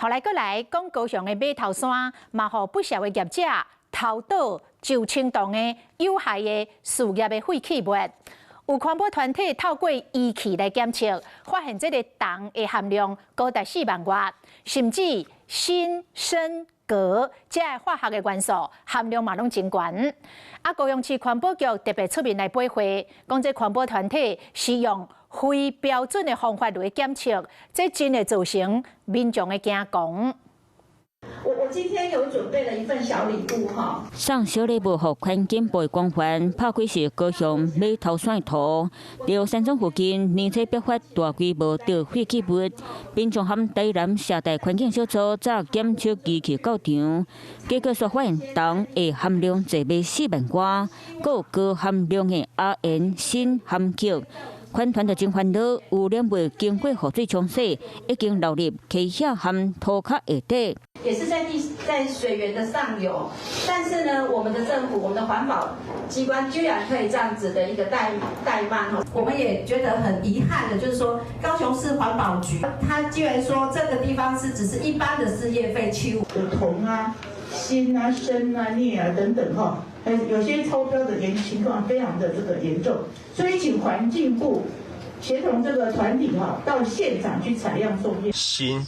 後來閣來講高雄的馬頭山，嘛予不肖的業者偷倒就青銅的有害的事業的廢棄物。有環保團體透過儀器來檢測，發現這个銅的含量高達4萬外，甚至鋅、砷、鉻這个化學的元素含量嘛攏真懸。啊，高雄市環保局特別出面來駁話，講這環保團體是用非標準的方法來檢測，這真會造成民眾的驚惶。我今天有準備了一份小禮物哈。送小禮物予環境部的廣泛，拍開是高雄馬頭山的圖，佇山莊附近年初爆發大規模的廢棄物，民眾和台南社大環境小組早檢測儀器到場，結果煞發現銅的含量濟欲4萬外，閣有高含量的亞鉛、鋅含鉻。環團就真煩惱，污染物經過雨水沖洗，已經流入溪仔和塗跤下底。也是在地在水源的上游，但是呢，我們的政府、我們的環保機關居然可以這樣子的一個怠慢哦，我們也覺得很遺憾的，就是說高雄市環保局，他居然說這個地方是只是一般的事業廢棄物，有銅啊、鋅啊、砷啊、鎳啊等等哈，有些超標的嚴情況非常的這個嚴重，所以請環境部協同這個團體哈，到現場去採樣送驗。鋅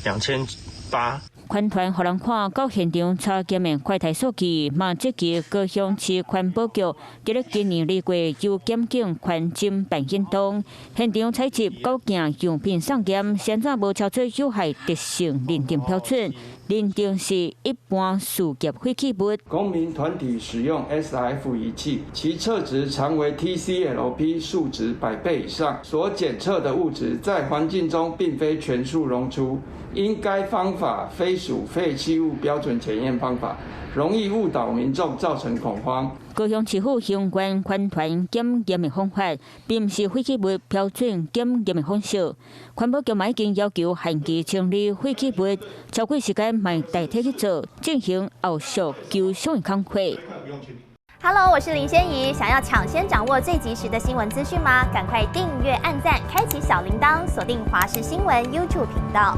2800。環團予人看到現場查驗的快篩數據，嘛質疑高雄市環保局佇咧今年2月由檢警環偵辦行動，現場採集九件樣品送驗，現在無超出有害特性認定標準，認定是一般事業廢棄物。公民團體使用 SRF 儀器，其測值常為 TCLP 數值百倍以上，所檢測的物質在環境中並非全數溶出，因該方法非屬廢棄物標準檢驗方法，容易誤導民眾，造成恐慌。高雄市府相關環團檢驗的方法，並毋是廢棄物標準檢驗的方式。環保局嘛已經要求限期清理廢棄物，超過時間嘛代替去做，進行後續求償的工課。 Hello，我是林仙怡，想要搶先掌握最及時的新聞資訊嗎？趕快訂閱、按讚、開啟小鈴鐺，鎖定華視新聞 YouTube 頻道。